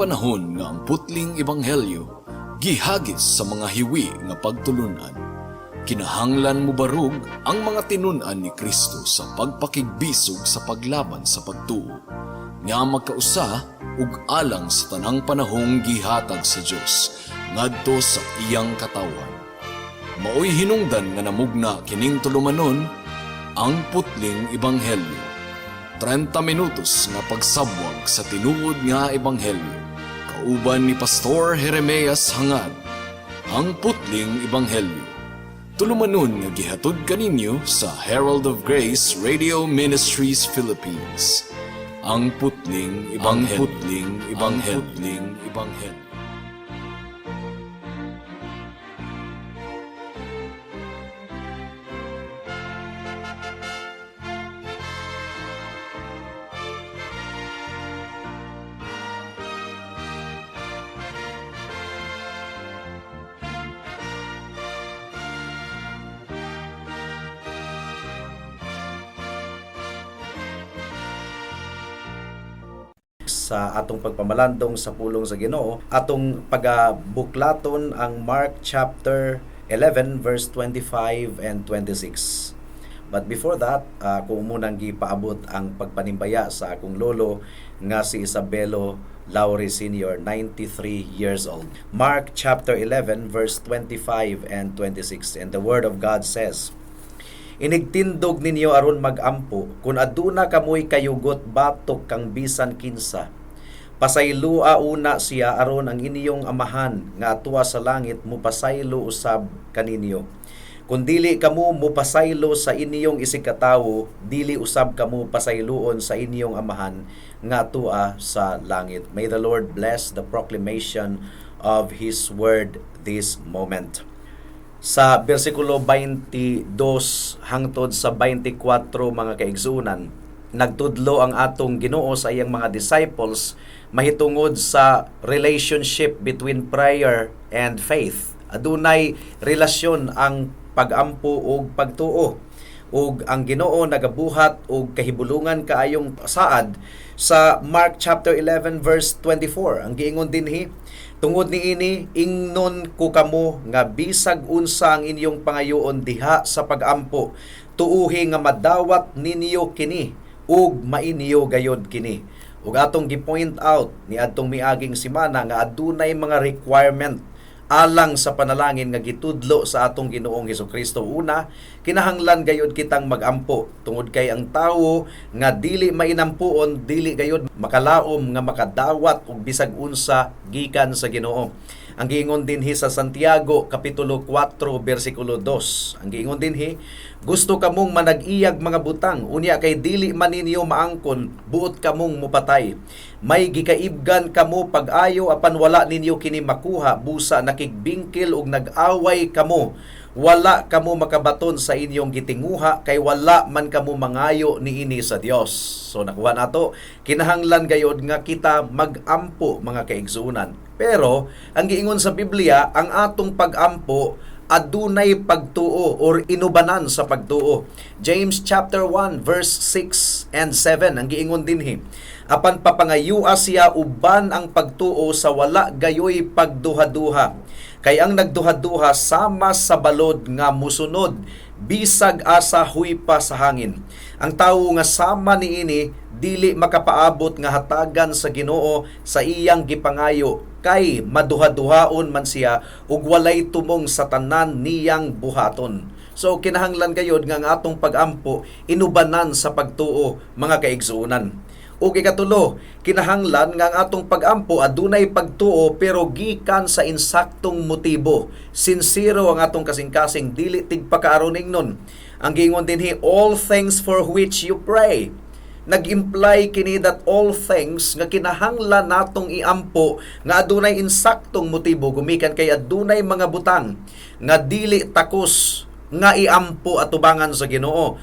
panahon nga ang putling ebanghelyo gihagis sa mga hiwi nga pagtulunan. Kinahanglan mobarog ang mga tinun-an ni Kristo sa pagpakigbisog sa paglaban sa pagtuo nga magkausa ug alang sa tanang panahong gihatag sa Dios ngadto sa iyang katawhan. Maoy hinungdan nga namugna kining tulumanon, Ang Putling Ebanghelyo. 30 minutos nga pagsabwag sa tinuod nga ebanghelyo. Kauban ni Pastor Jeremias Hangad. Ang Putling Ebanghelyo. Tulumanon nga gihatod kaninyo sa Herald of Grace Radio Ministries Philippines. Ang Putling Ebanghelyo. Ang Putling Ebanghelyo. Putling Ebanghelyo. Sa atong pagpamalandong sa pulong sa Ginoo, atong pagabuklaton ang Mark chapter 11 verse 25 and 26. But before that, ako munang gipaabot ang pagpanimbaya sa akong lolo nga si Isabelo Laure Sr., 93 years old. Mark chapter 11 verse 25 and 26. And the word of God says, "Inigtindog ninyo aron magampo, kun aduna kamoy kayugot batok kang bisan kinsa, pasaylua una siya aron ang inyong Amahan nga atua sa langit mupasaylo usab kaninyo. Kun dili kamo mupasaylo sa inyong isigkatawo, dili usab kamo pasayloon sa inyong Amahan nga atua sa langit." May the Lord bless the proclamation of His word this moment. Sa bersikulo 22 hangtod sa 24, mga kaigsuonan, nagtudlo ang atong Ginoo sa iyang mga disciples mahitungod sa relationship between prayer and faith. Adunay relasyon ang pagampo ug pagtuo. Ug ang Ginoo nagabuhat og kahibulungan kaayong saad sa Mark chapter 11 verse 24. Ang giingon dinhi, "Tungod niini ingnon ko kamo nga bisag unsa ang inyong pangayoon diha sa pagampo, tuuhi nga madawat ninyo kini ug mainyo gayod kini." Ug atong gi-point out ni adtong miaging semana nga adunay mga requirement alang sa panalangin nga gitudlo sa atong Ginoong Hesukristo. Una, kinahanglan gayud kitang magampo tungod kay ang tawo nga dili mainampuon, dili gayud makalaom nga makadawat og bisag unsa gikan sa Ginoo. Ang giingon dinhi sa Santiago kapitulo 4 bersikulo 2. Ang giingon dinhi, "Gusto kamong manag-iyag mga butang, unya kay dili man ninyo maangkon, buot kamong mupatay. May gikaibgan kamo pag-ayo apan wala ninyo kini makuha, busa nakigbingkil ug nag-away kamo. Wala kamo makabaton sa inyong gitinguha kay wala man kamo mangayo niini sa Dios." So nakuha nato, kinahanglan gayod nga kita magampo, mga kaigsuonan. Pero ang giingon sa Biblia, ang atong pagampo adunay pagtuo or inubanan sa pagtuo. James chapter 1 verse 6 and 7, ang giingon dinhi, "Apan papangayua siya uban ang pagtuo sa wala gayoy pagduha-duha. Kay ang nagduha-duha sama sa balod nga musunod bisag asa huypa sa hangin. Ang tawo nga sama niini dili makapaabot nga hatagan sa Ginoo sa iyang gipangayo kay maduha-duhaon man siya ug walay tumong sa tanan niyang buhaton." So kinahanglan gayod nga ang atong pagampo inubanan sa pagtuo, mga kaigsuonan. Ug ikatulo, kinahanglan nga ang atong pagampo adunay pagtuo pero gikan sa insaktong motibo. Sincero ang atong kasing-kasing, dili tigpakaaron ingnon. Ang giingon dinhi, "All things for which you pray." Nag-imply kini that all things nga kinahanglan natong iampo nga adunay insaktong motibo gumikan kay adunay mga butang nga dili takos nga iampo atubangan sa Ginoo.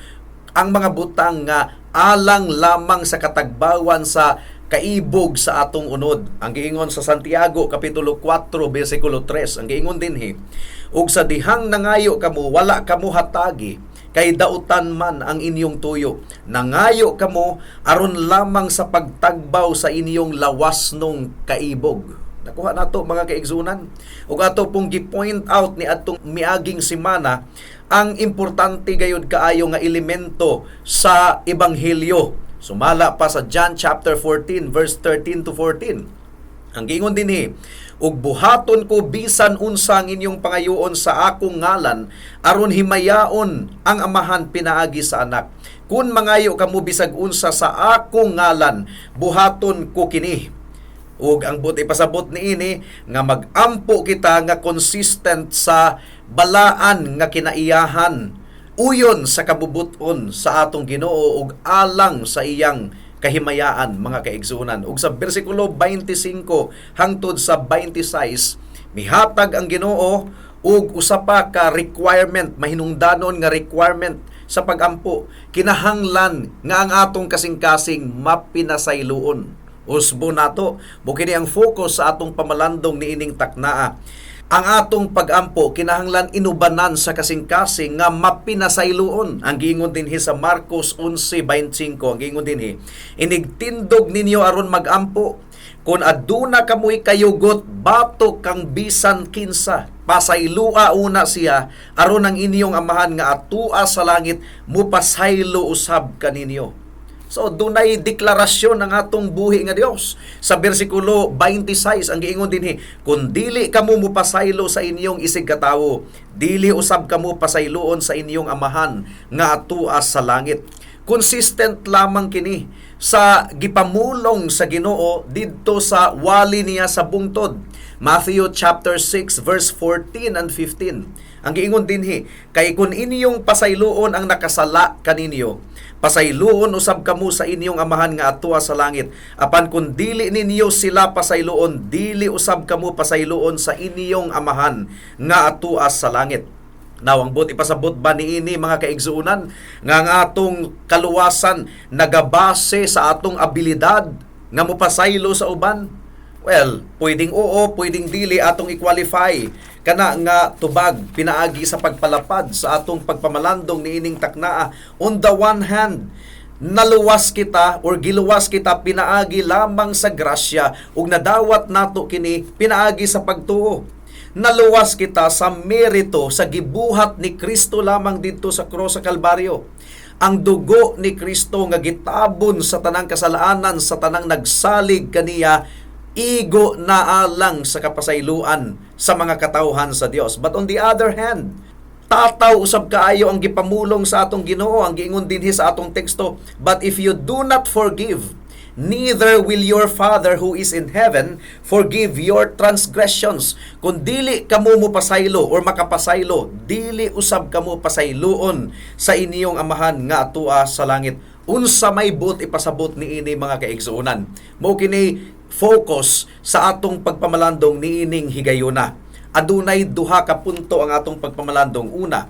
Ang mga butang nga alang lamang sa katagbawan sa kaibog sa atong unod. Ang giingon sa Santiago kapitulo 4 bersikulo 3, ang giingon dinhi, "Ug sa dihang nangayo kamo, wala kamo hatagi kay Kay dautan man ang inyong tuyo. Nangayo kamo aron lamang sa pagtagbaw sa inyong lawasnong kaibog. Nakuha nato, mga kaigsunan. Ug ato pong gi-point out ni atong miaging semana ang importante gayud kaayo nga elemento sa ebanghelyo. Sumala pa sa John chapter 14 verse 13 to 14. Ang giingon dinhi, "Ug buhaton ko bisan unsa ang inyong pangayoon sa akong ngalan aron himayaon ang Amahan pinaagi sa Anak. Kun mangayo kamo bisag unsa sa akong ngalan, buhaton ko kini." Ug ang buot ipasabot niini nga mag-ampo kita nga consistent sa balaan nga kinaiyahan uyon sa kabubuton sa atong Ginoo ug alang sa iyang kahimayaan, mga kaigsunan. Ug sa bersikulo 25 hangtod sa 26, mihatag ang Ginoo og usa pa ka requirement, mahinungdanon nga requirement sa pagampo. Kinahanglan nga ang atong kasing-kasing mapinasayloon. Usbo nato, mao kini ang focus sa atong pamalandong niining taknaa. Ang atong pagampo kinahanglan inubanan sa kasing-kasing nga mapinasayloon. Ang giingon dinhi sa Marcos 11:25, ang giingon dinhi, "Inigtindog ninyo aron magampo. Kung aduna kamoy kayugot batok kang bisan kinsa, pasaylua una siya aron ang inyong Amahan nga atua sa langit mupasaylo usab kaninyo." So dunay deklarasyon ng atong buhi nga Dios. Sa bersikulo 26, ang giingon dinhi, "Kung dili kamo mupasaylo sa inyong isig katawo, dili usab kamo pasayloon sa inyong Amahan nga atua sa langit." Consistent lamang kini sa gipamulong sa Ginoo didto sa wali niya sa bungtod. Matthew chapter 6 verse 14 and 15. Ang giingon dinhi, "Kay kun inyong pasayloon ang nakasala kaninyo, pasayloon usab kamo sa inyong Amahan nga atua sa langit. Apan kun dili ninyo sila pasayloon, dili usab kamo pasayloon sa inyong Amahan nga atua sa langit." Now, ang buot ipasabot ba niini, mga kaigsuonan, nga ang atong kaluwasan nagabase sa atong abilidad nga mopasaylo sa uban? Well, pwedeng oo, pwedeng dili. Atong i-qualify kana nga tubag pinaagi sa pagpalapad sa atong pagpamalandong niining taknaa. On the one hand, naluwas kita or giluwas kita pinaagi lamang sa grasya ug nadawat nato kini pinaagi sa pagtuo. Naluwas kita sa merito sa gibuhat ni Kristo lamang didto sa krus sa Kalbaryo. Ang dugo ni Kristo nga gitabon sa tanang kasalanan sa tanang nagsalig kaniya, igo na alang sa kapasayloan sa mga katawhan sa Dios. But on the other hand, tataw usab kaayo ang gipamulong sa atong Ginoo. Ang giingon dinhi sa atong teksto, "But if you do not forgive, neither will your Father who is in heaven forgive your transgressions." Kung dili kamo mopasaylo or makapasaylo, dili usab kamo pasayloon sa inyong Amahan nga atua sa langit. Unsa may buot ipasabot niini, mga kaigsuonan? Mao kini focus sa atong pagpamalandong niining higayuna. Adunay duha ka punto ang atong pagpamalandong. Una,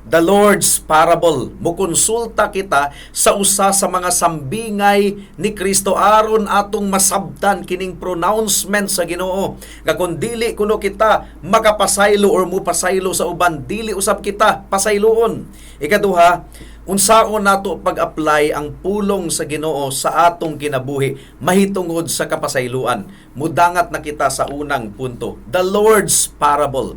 the Lord's parable. Mukonsulta kita sa usa sa mga sambingay ni Kristo aron atong masabtan kining pronouncement sa Ginoo nga kung dili kuno kita makapasaylo or mupasaylo sa uban, dili usab kita pasayloon. Ikaduha, unsaon nato pag-apply ang pulong sa Ginoo sa atong kinabuhi mahitungod sa kapasayloan. Mudangat na kita sa unang punto, the Lord's parable.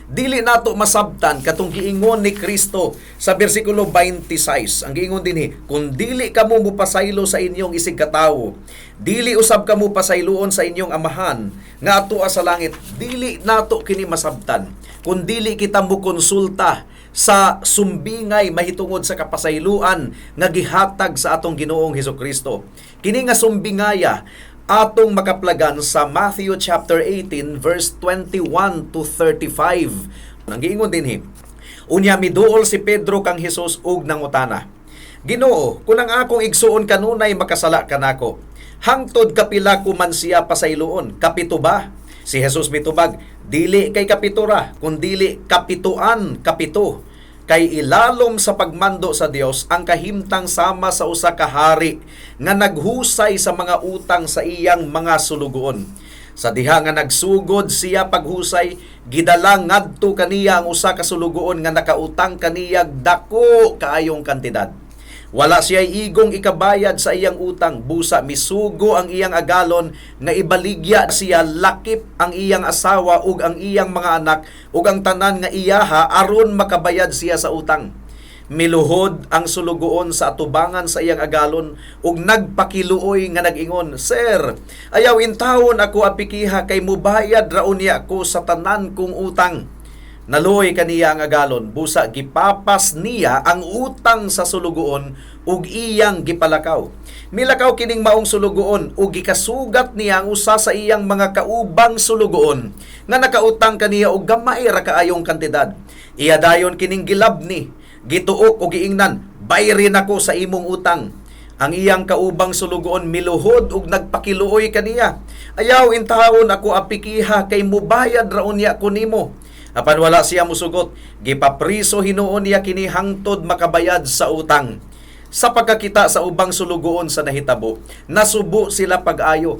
Dili nato masabtan katong giingon ni Kristo sa bersikulo 26. Ang giingon dinhi, "Kung dili kamo mopasaylo sa inyong isig katawo, dili usab kamo pasayloon sa inyong Amahan nga atua sa langit." Dili nato kini masabtan kung dili kita mo konsulta sa sumbingay mahitungod sa kapasayloan nga gihatag sa atong Ginoong Hesus Kristo. Kini nga sumbingaya atong makaplagan sa Matthew chapter 18 verse 21 to 35. Ang giingon dinhi, "Unya miduol si Pedro kang Hesus ug nangutana, 'Ginoo, kung ang akong igsuon kanunay makasala kanako, hangtod kapila ko man siya pasayloon? Kapito ba?' Si Jesus mitubag, 'Dili kay kapito ra, kundili kapituan kapito. Kay ilalom sa pagmando sa Dios ang kahimtang sama sa usa ka hari nga naghusay sa mga utang sa iyang mga sulugoon. Sa diha nga nagsugod siya paghusay, Gidala ngadto kaniya ang usa ka sulugoon nga nakautang kaniya dako kaayong kantidad. Wala siya igong ikabayad sa iyang utang, busa misugo ang iyang agalon nga ibaligya siya lakip ang iyang asawa ug ang iyang mga anak ug ang tanan nga iyaha aron makabayad siya sa utang. Miluhod ang sulugoon sa atubangan sa iyang agalon ug nagpakiluoy nga nag-ingon, "Sir, ayaw intawon ako apikiha kay mubayad ra unya ko sa tanan kong utang." Naluoy kaniya ang agalon, busa gipapas niya ang utang sa sulugoon ug iyang gipalakaw. Milakaw kining maong sulugoon ug gikasugat niya ang usa sa iyang mga kaubang sulugoon nga nakautang kaniya og gamay ra kaayong kantidad. Iya dayon kining gilabni, gituok og giingnan, "Bayrin ako sa imong utang." Ang iyang kaubang sulugoon miluhod ug nagpakiluoy kaniya. "Ayaw intawon ako apikiha kay mubayad ra unya ko nimo." Apan wala siya musugot. Gipapriso hinuon niya kini hangtod makabayad sa utang. Sa pagkakita sa ubang sulugoon sa nahitabo, nasubo sila pag-ayo.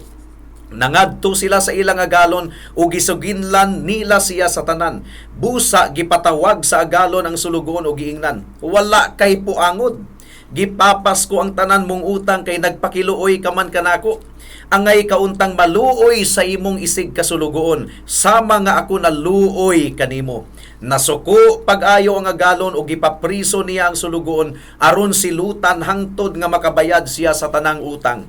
Nangadto sila sa ilang agalon ug gisuginlan nila siya sa tanan. Busa gipatawag sa agalon ang sulugoon ug giingnan, "Wala kay puangod. Gipapas ko ang tanan mong utang kay nagpakiluoy ka man kanako. Angay kauntang maluoy sa imong isig kasulugoon sama nga ako naluoy kanimo." Nasuko pag-ayo ang agalon ug gipapriso niya ang sulugoon aron silutan hangtod nga makabayad siya sa tanang utang.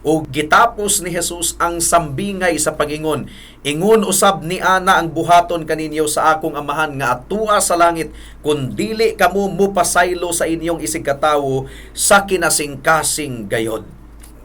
Ug gitapos ni Jesus ang sambingay sa pagingon, "Ingon usab ni ana ang buhaton kaninyo sa akong Amahan nga atua sa langit kun dili kamo mupasaylo sa inyong isig katawo sa kinasingkasing gayod."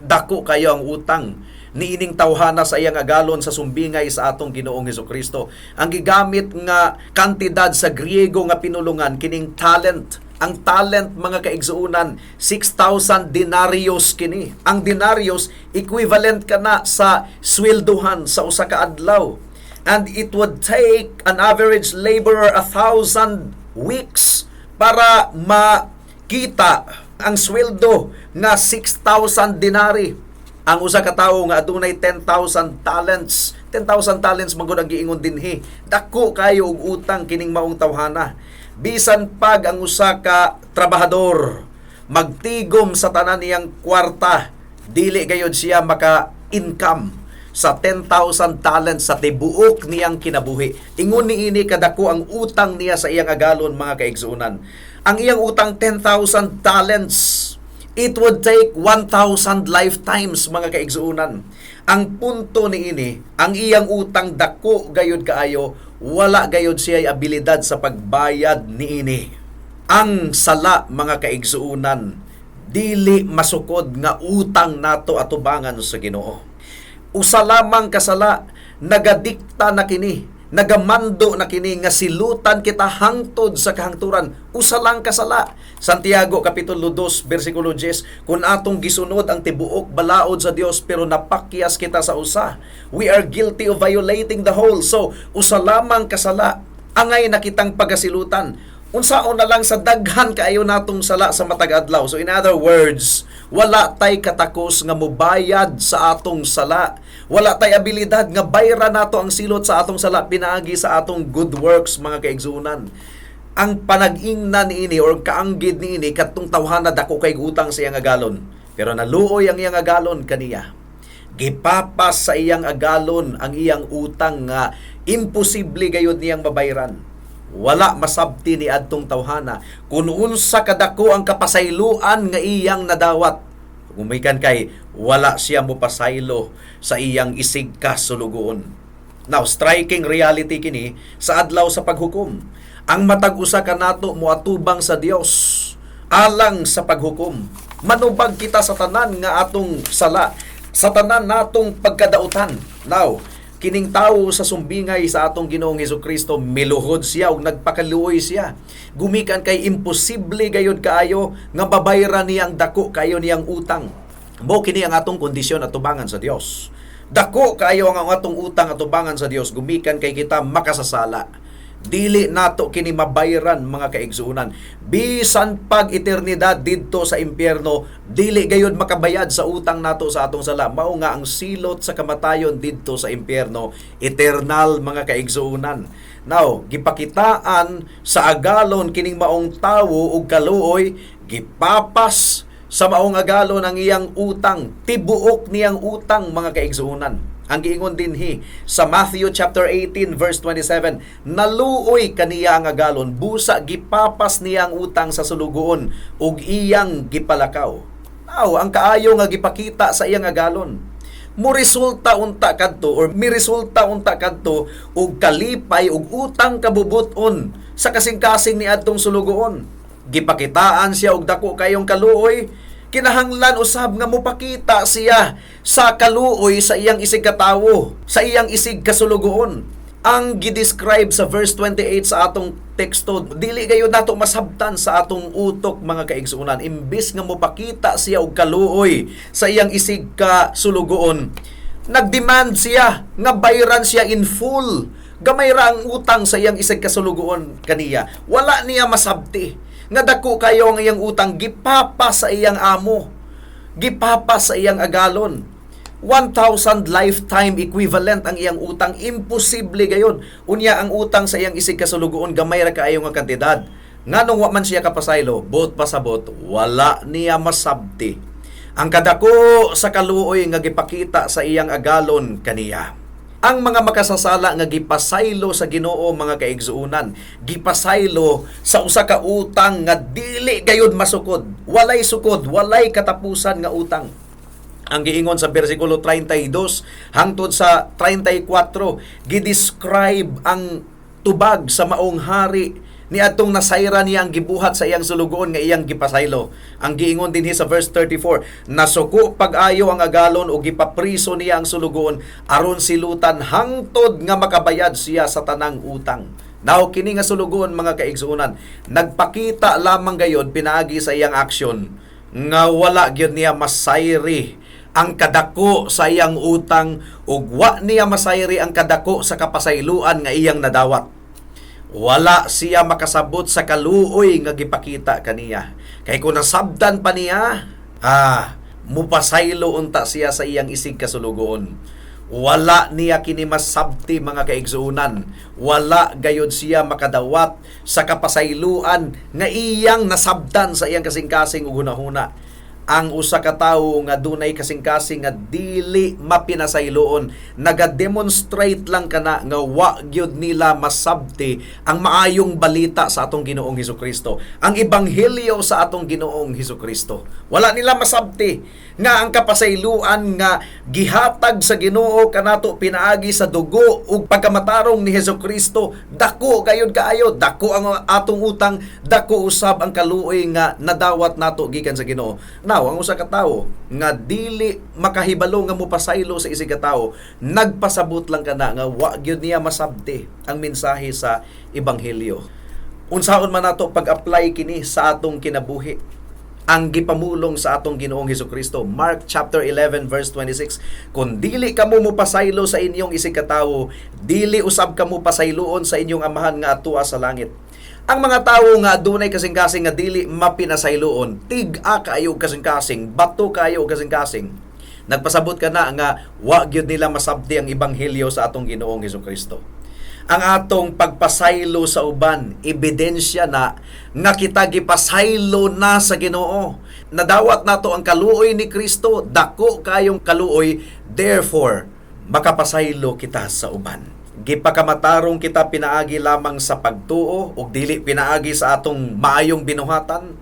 Dako kayo ang utang niining tawhana sa iyang agalon sa sumbingay sa atong Ginoong Hesukristo. Ang gigamit nga kantidad sa Griego nga pinulungan kining talent. Ang talent, mga kaigsuonan, 6,000 denarios kini. Ang denarios equivalent kana sa swelduhan sa usa ka adlaw. And it would take an average laborer 1,000 weeks para makita ang sweldo nga 6,000 denarii. Ang usa ka tawo nga adunay 10,000 talents, 10,000 talents man gud ang giingon dinhi. Dako kayo og utang kining maong tawhana. Bisan pag ang usa ka trabahador magtigom sa tanan niyang kwarta, dili gayod siya maka-income sa 10,000 talents sa tibuok niyang kinabuhi. Ingon niini kadako ang utang niya sa iyang agalon, mga kaigsuonan. Ang iyang utang, 10,000 talents. It would take 1,000 lifetimes, mga kaigsuonan. Ang punto niini, ang iyang utang dako gayod kaayo, wala gayod siya abilidad sa pagbayad niini. Ang sala, mga kaigsuonan, dili masukod nga utang nato atubangan sa Ginoo. Usa lamang kasala, nagadikta na kini, nagamando na kini nga silutan kita hangtod sa kahangturan. Usa lang kasala. Santiago kapitulo 2 bersikulo 10, kung atong gisunod ang tibuok balaod sa Dios pero napakyas kita sa usa, we are guilty of violating the whole. So, usa lamang kasala, angay na kitang pagasilutan. Unsaon na lang sa daghan kaayo natong sala sa matag adlaw? So in other words, wala tay katakos nga mubayad sa atong sala. Wala tay abilidad nga bayra nato ang silot sa atong sala pinaagi sa atong good works, mga kaigsuonan. Ang panag-ingna niini or kaanggid niini, kadtong tawhana dako kay utang sa iyang agalon. Pero naluoy ang iyang agalon kaniya. Gipapas sa iyang agalon ang iyang utang nga imposible gayud niyang mabayran. Wala masabti ni adtong tawhana kung unsa kadako ang kapasayloan nga iyang nadawat. Gumikan kay wala siya mopasaylo sa iyang isig kasulugoon. Now, striking reality kini sa adlaw sa paghukom. Ang matag usa kanato moatubang sa Dios alang sa paghukom. Manubag kita sa tanan nga atong sala, sa tanan natong pagkadautan. Now, kining tawo sa sumbingay sa atong Ginoong Hesukristo, miluhod siya ug nagpakaluoy siya. Gumikan kay imposible gayud kaayo nga babayran niya ang dako kayo niyang utang. Mao kini ang atong kondisyon atubangan sa Dios. Dako kaayo ang atong utang atubangan sa Dios gumikan kay kita makasasala. Dili nato kini mabayran, mga kaigsuonan. Bisan pag eternidad didto sa impyerno, dili gayud makabayad sa utang nato sa atong sala. Mao nga ang silot sa kamatayon didto sa impyerno eternal, mga kaigsuonan. Now, gipakitaan sa agalon kining maong tawo og kaluoy, gipapas sa maong agalon ang iyang utang, tibuok niyang utang, mga kaigsuonan. Ang giingon dinhi sa Matthew chapter 18 verse 27, naluoy kaniya ang agalon, busa gipapas niya ang utang sa sulugoon ug iyang gipalakaw. Now, ang kaayo nga gipakita sa iyang agalon, mo resulta unta kadto or mi resulta unta kadto og kalipay ug utang kabubuton sa kasing-kasing ni adtong sulugoon. Gipakitaan siya og dako kayong kaluoy, kinahanglan usab nga mopakita siya sa kaluoy sa iyang isig katawo, sa iyang isig kasulugoon. Ang gi-describe sa verse 28 sa atong teksto, dili kayo nato masabtan sa atong utok, mga kaigsuonan. Imbis nga mopakita siya og kaluoy sa iyang isig ka sulugoon, nagdemand siya nga bayran siya in full. Gamay ra ang utang sa iyang isig kasulugoon kaniya. Wala niya masabti nga dako kayo ang iyang utang, gipapa sa iyang amo, gipapa sa iyang agalon. 1,000 lifetime equivalent ang iyang utang. Imposible gayon. Unya ang utang sa iyang isig kasulugoon, gamay ra kaayo nga kantidad. Nganong wa man siya kapasaylo? Buot pasabot, wala niya masabti ang kadako sa kaluoy nga gipakita sa iyang agalon kaniya. Ang mga makasasala nga gipasaylo sa Ginoo, mga kaigsuonan, gipasaylo sa usa ka utang nga dili gayud masukod. Walay sukod, walay katapusan nga utang. Ang giingon sa bersikulo 32 hangtod sa 34, gidescribe ang tubag sa maong hari ni atong nasayra niya ang gibuhat sa iyang sulugoon nga iyang gipasaylo. Ang giingon dinhi sa verse 34, nasuko pag-ayo ang agalon o gipapriso niya ang sulugoon aron silutan hangtod nga makabayad siya sa tanang utang. Now, kini nga sulugoon, mga kaigsuonan, nagpakita lamang gayod pinaagi sa iyang aksyon nga wala gyud niya masayri ang kadako sa iyang utang ug wa niya masayri ang kadako sa kapasayloan nga iyang nadawat. Wala siya makasabot sa kaluoy nga gipakita kaniya. Kay kung nasabdan pa niya, mupasaylo unta siya sa iyang isig kasulugoon. Wala niya kini masabti, mga kaigsuonan. Wala gayod siya makadawat sa kapasayloan nga iyang nasabdan sa iyang kasing-kasing ug hunahuna. Ang usa ka tawo nga dunay kasing-kasing nga dili mapinasayloon, naga-demonstrate lang kana nga wa gyud nila masabti ang maayong balita sa atong Ginoong Hesukristo, ang ebanghelyo sa atong Ginoong Hesukristo. Wala nila masabti nga ang kapasayloan nga gihatag sa Ginoo kanato pinaagi sa dugo ug pagkamatarong ni Hesukristo, dako gayud kaayo, dako ang atong utang, dako usab ang kaluoy nga nadawat nato gikan sa Ginoo. Now, ang usa ka tawo nga dili makahibalo nga mopasaylo sa isig ka tawo, nagpasabot lang kana nga wa gyud niya masabti ang mensahe sa ebanghelyo. Unsaon man nato pag-apply kini sa atong kinabuhi? Ang gipamulong sa atong Ginoong Hesukristo, Mark chapter 11 verse 26, "Kung dili kamo mopasaylo sa inyong isig katawo, dili usab kamo pasayloon sa inyong Amahan nga atua sa langit." Ang mga tawo nga adunay kasing-kasing nga dili mapinasayloon, tig-a kaayo kasing-kasing, bato kaayo kasing-kasing. Nagpasabot kana nga wa gyud nila masabti ang ebanghelyo sa atong Ginoong Hesukristo. Ang atong pagpasaylo sa uban, ebidensya na nga kita gipasaylo na sa Ginoo. Nadawat nato ang kaluoy ni Kristo, dako kayong kaluoy, therefore makapasaylo kita sa uban. Gipakamatarong kita pinaagi lamang sa pagtuo ug dili pinaagi sa atong maayong binuhatan.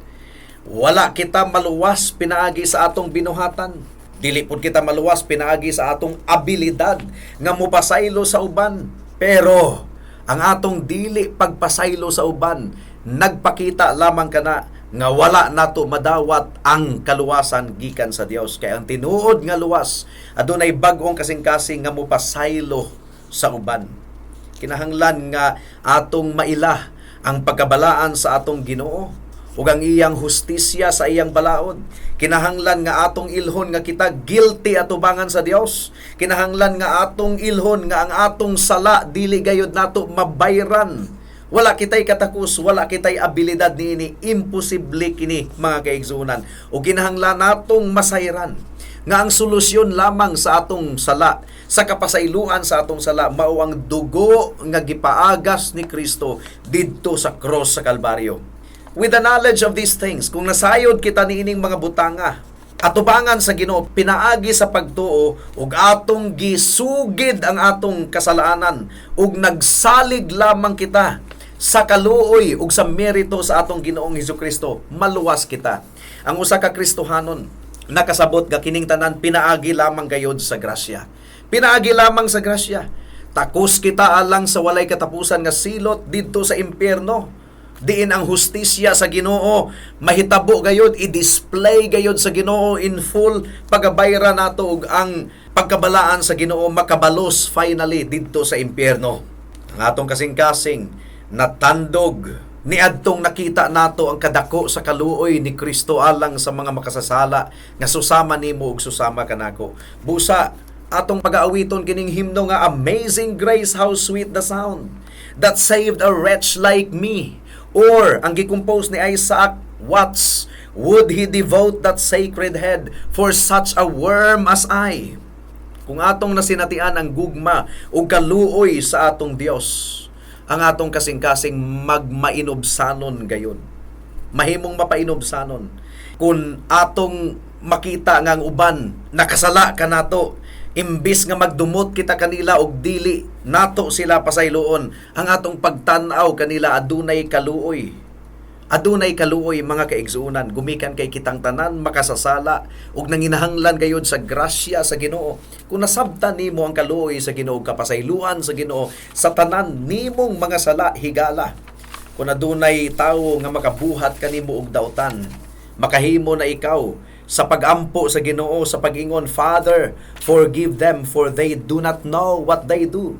Wala kita maluwas pinaagi sa atong binuhatan. Dili pud kita maluwas pinaagi sa atong abilidad nga mopasaylo sa uban. Pero ang atong dili pagpasaylo sa uban, nagpakita lamang kana nga wala nato madawat ang kaluwasan gikan sa Dios. Kay ang tinuod nga luwas, adunay bag-ong kasing-kasing nga mopasaylo sa uban. Kinahanglan nga atong maila ang pagkabalaan sa atong Ginoo ug ang iyang hustisya sa iyang balaod. Kinahanglan nga atong ilhon nga kita guilty atubangan sa Dios. Kinahanglan nga atong ilhon nga ang atong sala dili gayud nato mabayran. Wala kitay katakos, wala kitay abilidad niini, imposible kini, mga kaigsuonan. O kinahanglan natong masayran nga ang solusyon lamang sa atong sala, sa kapasayloan sa atong sala, mao ang dugo nga gipaagas ni Kristo didto sa cross sa Kalbaryo. With the knowledge of these things, kung nasayod kita niining mga butanga, atubangan sa Ginoo pinaagi sa pagtuo ug atong gisugid ang atong kasalanan ug nagsalig lamang kita sa kaluoy ug sa merito sa atong Ginoong Hesukristo, maluwas kita. Ang usa ka Kristohanon nakasabot ga kining tanan pinaagi lamang gayod sa grasya. Pinaagi lamang sa grasya. Takos kita alang sa walay katapusan nga silot didto sa impyerno, diin ang hustisya sa Ginoo mahitabo gayod, i-display gayod sa Ginoo in full pagabayra nato ug ang pagkabalaan sa Ginoo makabalos finally didto sa impyerno. Ang atong kasing-kasing natandog niadtong nakita nato ang kadako sa kaluoy ni Kristo alang sa mga makasasala nga susama nimo ug susama kanako. Busa atong pag-aawiton kining himno nga "Amazing Grace, how sweet the sound that saved a wretch like me," or ang gi-compose ni Isaac Watts, "Would He devote that sacred head for such a worm as I?" Kung atong nasinatian ang gugma ug kaluoy sa atong Dios, ang atong kasing-kasing magmainubsanon gayod. Mahimong mapainubsanon. Kung atong makita nga ang uban nakasala kanato, imbis nga magdumot kita kanila og dili nato sila pasayloon, ang atong pagtan-aw kanila adunay kaluoy. Adunay kaluoy, mga kaigsuonan, gumikan kay kitang tanan makasasala ug nanginahanglan gayod sa grasya sa Ginoo. Kung nasabtan nimo ang kaluoy sa Ginoo, kapasayloan sa Ginoo sa tanan nimong mga sala, higala. Kung adunay tawo nga makabuhat kanimo og dautan, makahimo na ikaw sa pagampo sa Ginoo sa pag-ingon, "Father, forgive them, for they do not know what they do."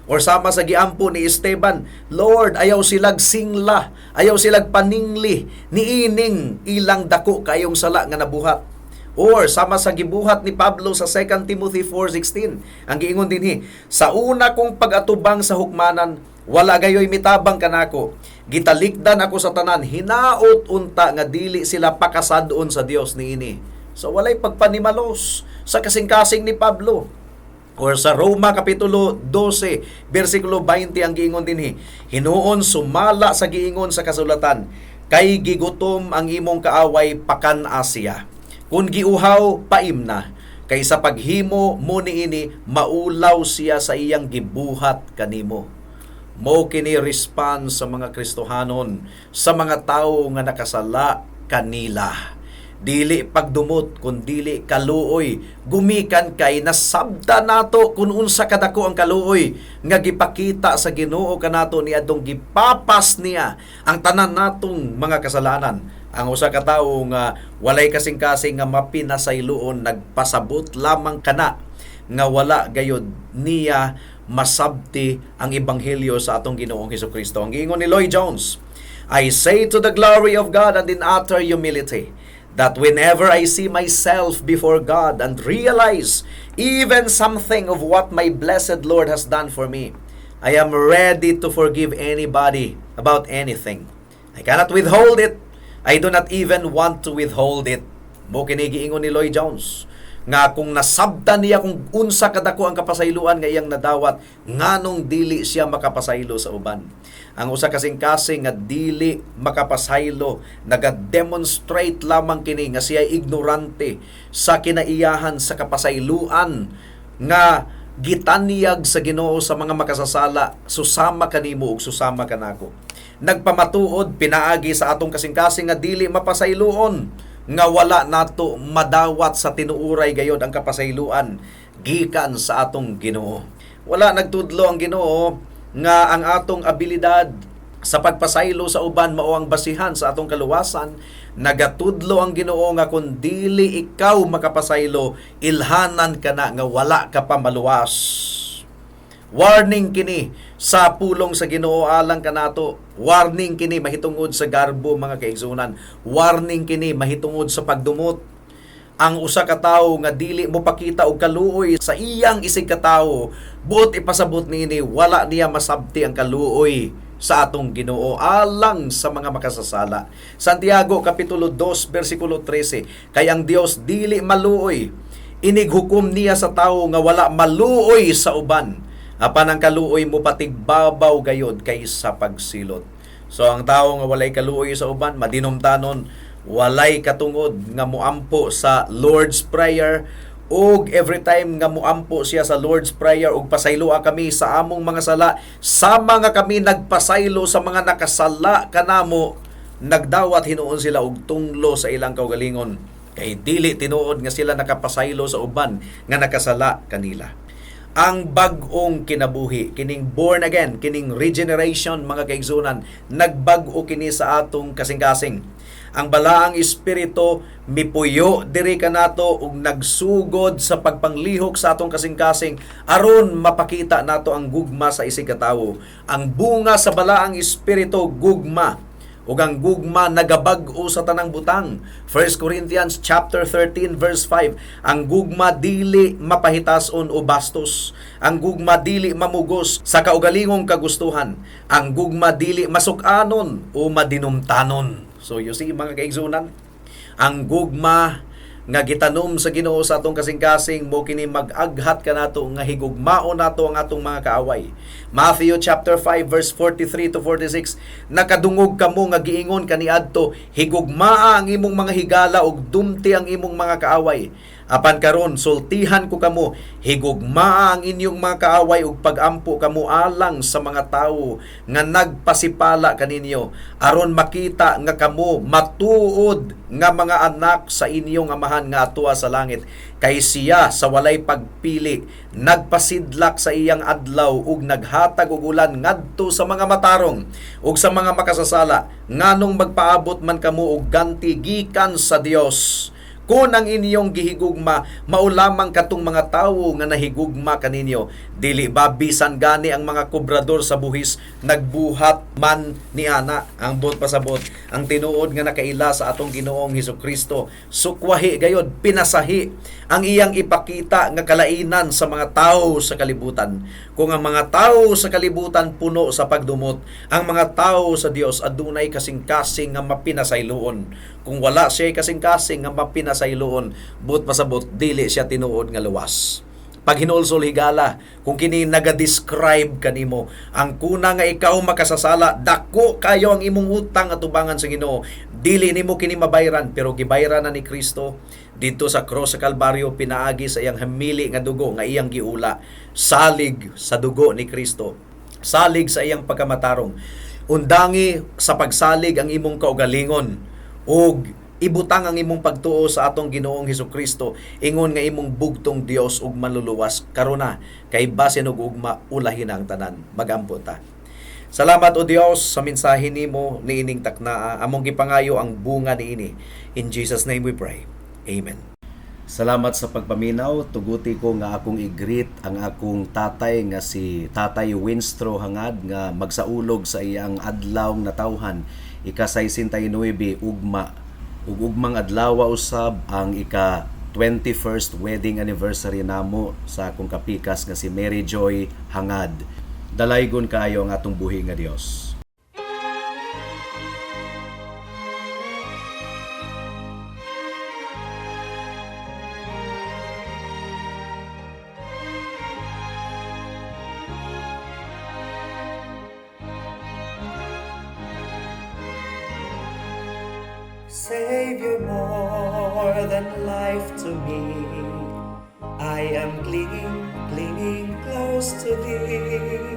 Or sama sa giampo ni Esteban, "Lord, ayaw silag singla, ayaw silag paningli, niining ilang dako kayong sala nga nabuhat." Or sama sa gibuhat ni Pablo sa 2 Timothy 4:16, ang giingon dinhi, "Sa una kong pag-atubang sa hukmanan, wala gayoy mitabang kanako. Gitalikdan ako sa tanan, hinaot unta nga dili sila pakasad-on sa Dios niini." So walay pagpanimalos sa kasing-kasing ni Pablo. Or sa Roma kapitulo 12 bersikulo 20, ang giingon dinhi, "Hinuon sumala sa giingon sa kasulatan, kay gigutom ang imong kaaway, pakan-a siya. Kung giuhaw, paimna. Kay sa paghimo mo niini, maulaw siya sa iyang gibuhat kanimo." Mo kini response sa mga Kristohanon sa mga tawo nga nakasala kanila. Dili pagdumot kun dili kaluoy, gumikan kay nasabta nato kung unsa kadako ang kaluoy nga gipakita sa Ginoo kanato niadtong gipapas niya ang tanan natong mga kasalanan. Ang usa ka tawo nga walay kasing-kasing nga mapinasayloon nagpasabot lamang kana nga wala gayod niya masabti ang ebanghelyo sa atong Ginoong Hesukristo. Ang giingon ni Lloyd Jones, "I say to the glory of God and in utter humility that whenever I see myself before God and realize even something of what my blessed Lord has done for me, I am ready to forgive anybody about anything. I cannot withhold it. I do not even want to withhold it." Mo kini giingon ni Lloyd Jones nga kung nasabtan niya kung unsa kadako ang kapasayloan nga iyang nadawat, nganong dili siya makapasaylo sa uban? Ang usa kasing-kasing nga dili makapasaylo, naga-demonstrate lamang kini nga siya ignorante sa kinaiyahan sa kapasayloan nga gitanyag sa Ginoo sa mga makasasala, susama kanimo ug susama kanako. Nagpamatuod pinaagi sa atong kasing-kasing nga dili mapasayloon nga wala nato madawat sa tinuuray gayod ang kapasayloan gikan sa atong Ginoo. Wala nagtudlo ang Ginoo nga ang atong abilidad sa pagpasaylo sa uban mao ang basihan sa atong kaluwasan. Nagatudlo ang Ginoo nga kung dili ikaw makapasaylo, ilhanan ka na nga wala ka pa maluwas. Warning kini sa pulong sa Ginoo alang kanato. Warning kini mahitungod sa garbo, mga kaigsuonan. Warning kini mahitungod sa pagdumot. Ang usa ka tawo nga dili mo pakita og kaluoy sa iyang isig katawo, buot ipasabot niini, wala niya masabti ang kaluoy Sa atong Ginoo alang sa mga makasasala. Santiago kapitulo 2 bersikulo 13, kay ang Dios dili maluoy, inighukom niya sa tawo nga wala maluoy sa uban. Apan ang kaluoy mo patigbabaw gayod kaysa pagsilot. So ang tawo nga walay kaluoy sa uban, madinumtanon, walay katungod nga muampo sa Lord's Prayer, ug every time nga muampo siya sa Lord's Prayer ug pasayloa kami sa among mga sala sama nga kami nagpasaylo sa mga nakasala kanamo, nagdawat hinuon sila og tunglo sa ilang kaugalingon kay dili tinuod nga sila nakapasaylo sa uban nga nakasala kanila. Ang bag-ong kinabuhi, kining born again, kining regeneration, mga kaigsunan, nagbag-o kini sa atong kasing-kasing. Ang balaang espiritu mipuyo diri kanato ug nagsugod sa pagpanglihok sa atong kasing-kasing aron mapakita nato ang gugma sa isig katawo. Ang bunga sa balaang espiritu, gugma, ug ang gugma nagabag-o sa tanang butang. 1 Corinthians chapter 13 verse 5. Ang gugma dili mapahitason o bastos. Ang gugma dili mamugos sa kaugalingong kagustuhan. Ang gugma dili masuk-anon o madinumtanon. So you see, mga kaigsunan, ang gugma nga gitanom sa Ginoo sa atong kasing-kasing mo kini mag-aghat kanato nga higugmaon nato ang atong mga kaaway. Matthew chapter 5 verse 43 to 46, nakadungog kamo nga giingon kaniadto, higugmaa ang imong mga higala ug dumti ang imong mga kaaway. Apan karon sultihan ko kamo, higugmaa ang inyong mga kaaway ug pagampo kamo alang sa mga tawo nga nagpasipala kaninyo, aron makita nga kamo matuod nga mga anak sa inyong Amahan nga atua sa langit, kay siya sa walay pagpili nagpasidlak sa iyang adlaw ug naghatag og ulan ngadto sa mga matarong ug sa mga makasasala. Nganong magpaabot man kamo og ganti gikan sa Dios? Kung ang inyong gihigugma mao lamang katong mga tawo nga nahigugma kaninyo, dili ba bisan gani ang mga kobrador sa buhis nagbuhat man niana? Ang buot pasabot, ang tinuod nga nakaila sa atong Ginoong Hesukristo, sukwahi gayod, pinasahi ang iyang ipakita nga kalainan sa mga tawo sa kalibutan. Kung ang mga tawo sa kalibutan puno sa pagdumot, ang mga tawo sa Dios adunay kasing-kasing nga mapinasayloon. Kung wala siya kasing-kasing nga mapinasayloon, buot pasabot, dili siya tinuod nga luwas. Paghinulsol, higala, kung kini naga-describe kanimo, ang kuna nga ikaw makasasala, dako kayo ang imong utang atubangan sa Ginoo. Dili nimo kini mabayran, pero gibayran na ni Kristo didto sa cross sa Kalbaryo pinaagi sa iyang hamili nga dugo nga iyang giula. Salig sa dugo ni Kristo, salig sa iyang pagkamatarong. Undangi sa pagsalig ang imong kaugalingon ug ibutang ang imong pagtuo sa atong Ginoong Hesukristo ingon nga imong bugtong Dios ug manluluwas karuna, kay basin og ugma ulahin ang tanan. Magampo ta. Salamat, O Dios, sa mensahe nimo niining taknaa. Among gipangayo ang bunga niini. In Jesus' name we pray. Amen. Salamat sa pagpaminaw. Tuguti ko nga akong i-greet ang akong tatay nga si Tatay Winstro Hangad nga magsaulog sa iyang adlaw natawhan, ika-69 ugma. Ug ugmang adlaw usab ang ika 21st wedding anniversary namo sa akong kapikas nga si Mary Joy Hangad. Dalaygon kaayo ang atong buhi nga Dios. Savior, more than life to me. I am clinging, clinging close to thee.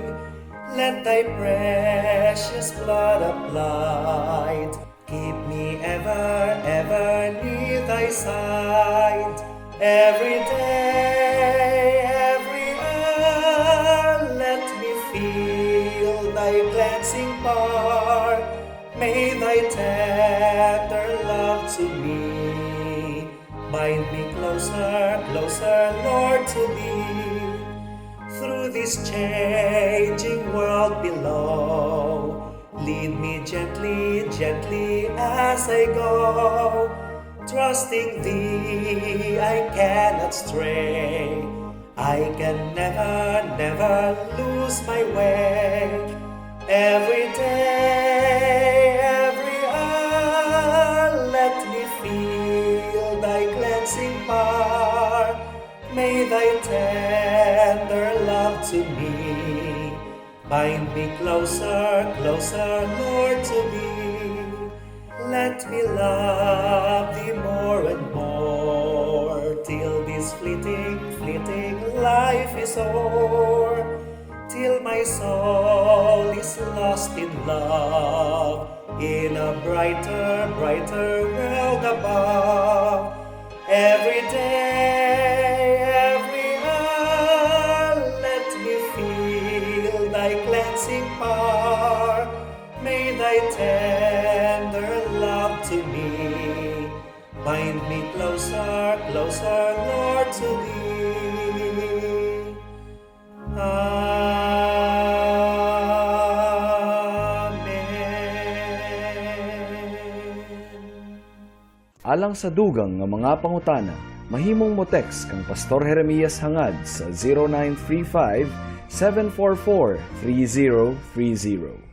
Let thy precious blood applied keep me ever, ever near thy side. Every day, every hour, let me feel thy cleansing power. May thy tender love to me bind me closer, closer, Lord, to thee. Through this changing world below, lead me gently, gently as I go. Trusting thee, I cannot stray. I can never, never lose my way. Every day, every hour, let me feel thy cleansing power. May thy tender love to me bind me closer, closer, Lord, to thee. Let me love thee more and more till this fleeting, fleeting life is o'er. Till my soul is lost in love in a brighter, brighter world above. Every day, every hour, let me feel thy cleansing power. May thy tender love to me bind me closer, closer, Lord, to thee. Amen. Alang sa dugang nga mga pangutana, mahimong mo text kang Pastor Jeremias Hangad sa 0935 744 3030.